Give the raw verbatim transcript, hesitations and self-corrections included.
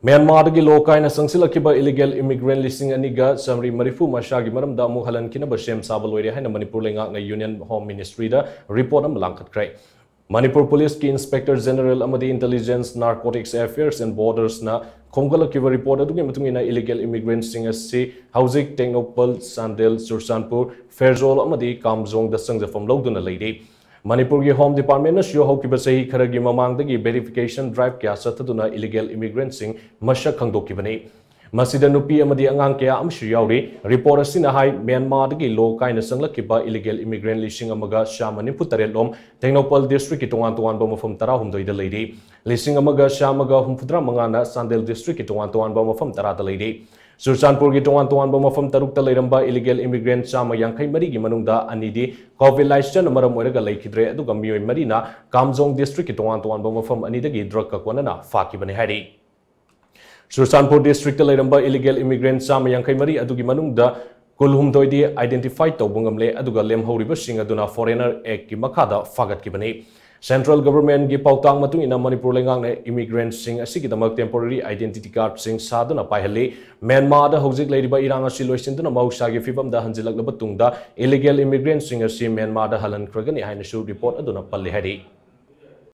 ꯃ꯭ꯌꯥꯟꯃꯥꯔꯗꯒꯤ ꯂꯣ ꯀꯥꯏꯅ ꯆꯪꯁꯤꯜꯂꯛꯈꯤꯕ illegal immigrant ꯂꯤꯁꯤꯡ ꯑꯅꯤꯒ ꯆꯥꯃꯔꯤ ꯃꯔꯤꯐꯨ ꯃꯁꯥꯒꯤ ꯃꯔꯝꯗ ꯑꯃꯨꯛ ꯍꯜꯍꯟꯈꯤꯅꯕ ꯁꯦꯝ ꯁꯥꯕ ꯂꯣꯏꯔꯦ ꯍꯥꯏꯅ ꯃꯅꯤꯄꯨꯔ ꯂꯩꯉꯥꯛꯅ Union Home Ministry ꯗ report ꯑꯃ ꯂꯥꯡꯈꯠꯈ꯭ꯔꯦ꯫ ꯃꯅꯤꯄꯨꯔ ꯄꯨꯂꯤꯁꯀꯤ Inspector General ꯑꯃꯗꯤ Intelligence, Narcotics Affairs and Borders ꯅ ꯈꯣꯝꯒꯠꯂꯛꯈꯤꯕ report ꯑꯗꯨꯒꯤ ꯃꯇꯨꯡ ꯏꯟꯅ, illegal immigrant ꯁꯤꯡ ꯑꯁꯤ ꯍꯧꯖꯤꯛ ꯇꯦꯡꯅꯧꯄꯜ, ꯆꯥꯟꯗꯦꯜ, ꯆꯨꯔꯆꯥꯟꯄꯨꯔ, ꯐꯦꯔꯖꯣꯜ ꯑꯃꯗꯤ ꯀꯥꯝꯖꯣꯡꯗ ꯆꯪꯖꯐꯝ ꯂꯧꯗꯨꯅ ꯂꯩꯔꯤ꯫ ꯃꯅꯤꯄꯨꯔꯒꯤ Home Department ꯅꯁꯨ ꯍꯧꯈꯤꯕ ꯆꯍꯤ ꯈꯔꯒꯤ ꯃꯃꯥꯡꯗꯒꯤ verification drive ꯀꯌꯥ ꯆꯠꯊꯗꯨꯅ illegal immigrant ꯁꯤꯡ ꯃꯁꯛ ꯈꯪꯗꯣꯛꯈꯤꯕꯅꯤ꯫ ꯃꯁꯤꯗ ꯅꯨꯄꯤ ꯑꯃꯗꯤ ꯑꯉꯥꯡ ꯀꯌꯥ ꯑꯃꯁꯨ ꯌꯥꯎꯔꯤ꯫ Report ꯑꯁꯤꯅ ꯍꯥꯏ, ꯃ꯭ꯌꯥꯟꯃꯥꯔꯗꯒꯤ ꯂꯣ ꯀꯥꯏꯅ ꯆꯪꯂꯛꯈꯤꯕ illegal immigrant ꯂꯤꯁꯤꯡ ꯑꯃꯒ ꯆꯥꯝꯃ ꯅꯤꯐꯨ ꯇꯔꯦꯠ ꯂꯣꯝ ꯇꯦꯡꯅꯧꯄꯜ district ꯀꯤ ꯇꯣꯉꯥꯟ ꯇꯣꯉꯥꯟꯕ ꯃꯐꯝ ꯇꯔꯥꯍꯨꯝꯗꯣꯏꯗ ꯂꯩꯔꯤ꯫ ꯂꯤꯁꯤꯡ ꯑꯃꯒ ꯆꯥꯝꯃꯒ ꯍꯨꯝꯐꯨꯇꯔꯥ ꯃꯉꯥꯅ ꯆꯥꯟꯗꯦꯜ district ꯀꯤ ꯇꯣꯉꯥꯟ ꯇꯣꯉꯥꯟꯕ ꯃꯐꯝ ꯇꯔꯥꯗ ꯂꯩꯔꯤ꯫ ꯆꯨꯔꯆꯥꯟꯄꯨꯔꯒꯤ ꯇꯣꯉꯥꯟ ꯇꯣꯉꯥꯟꯕ ꯃꯐꯝ ꯇꯔꯨꯛꯇ ꯂꯩꯔꯝꯕ illegal immigrant ꯆꯥꯝꯃ ꯌꯥꯡꯈꯩ ꯃꯔꯤꯒꯤ ꯃꯅꯨꯡꯗ ꯑꯅꯤꯗꯤ COVID ꯂꯥꯏꯆꯠꯅ ꯃꯔꯝ ꯑꯣꯏꯔꯒ ꯂꯩꯈꯤꯗ꯭ꯔꯦ, ꯑꯗꯨꯒ ꯃꯤꯑꯣꯏ ꯃꯔꯤꯅ ꯀꯥꯝꯖꯣꯡ district ꯀꯤ ꯇꯣꯉꯥꯟ ꯇꯣꯉꯥꯟꯕ ꯃꯐꯝ ꯑꯅꯤꯗꯒꯤ drug ꯀ ꯀꯣꯟꯅꯅ ꯐꯥꯈꯤꯕꯅꯤ ꯍꯥꯏꯔꯤ꯫ ꯆꯨꯔꯆꯥꯟꯄꯨꯔ district ꯇ ꯂꯩꯔꯝꯕ illegal immigrant ꯆꯥꯝꯃ ꯌꯥꯡꯈꯩ ꯃꯔꯤ ꯑꯗꯨꯒꯤ ꯃꯅꯨꯡꯗ ꯀꯨꯟꯍꯨꯝꯗꯣꯏꯗꯤ identify ꯇꯧꯕ ꯉꯝꯂꯦ, ꯑꯗꯨꯒ ꯂꯦꯝꯍꯧꯔꯤꯕꯁꯤꯡ ꯑꯗꯨꯅ Foreigner Act ꯀꯤ ꯃꯈꯥꯗ ꯐꯥꯒꯠꯈꯤꯕꯅꯤ꯫ Central Government ꯀꯤ ꯄꯥꯎꯇꯥꯛ ꯃꯇꯨꯡ ꯏꯟꯅ, ꯃꯅꯤꯄꯨꯔ ꯂꯩꯉꯥꯛꯅ immigrant ꯁꯤꯡ ꯑꯁꯤꯒꯤꯗꯃꯛ temporary identity card ꯁꯤꯡ ꯁꯥꯗꯨꯅ ꯄꯥꯏꯍꯜꯂꯤ꯫ ꯃ꯭ꯌꯥꯟꯃꯥꯔꯗ ꯍꯧꯖꯤꯛ ꯂꯩꯔꯤꯕ ꯏꯔꯥꯡ ꯑꯁꯤ ꯂꯣꯏꯁꯤꯟꯗꯨꯅ ꯃꯍꯧꯁꯥꯒꯤ ꯐꯤꯕꯝꯗ ꯍꯟꯖꯤꯜꯂꯛꯂꯕ ꯇꯨꯡꯗ, illegal immigrant ꯁꯤꯡ ꯑꯁꯤ ꯃ꯭ꯌꯥꯟꯃꯥꯔꯗ ꯍꯜꯍꯟꯈ꯭ꯔꯒꯅꯤ ꯍꯥꯏꯅꯁꯨ report ꯑꯗꯨꯅ ꯄꯜꯂꯤ ꯍꯥꯏꯔꯤ꯫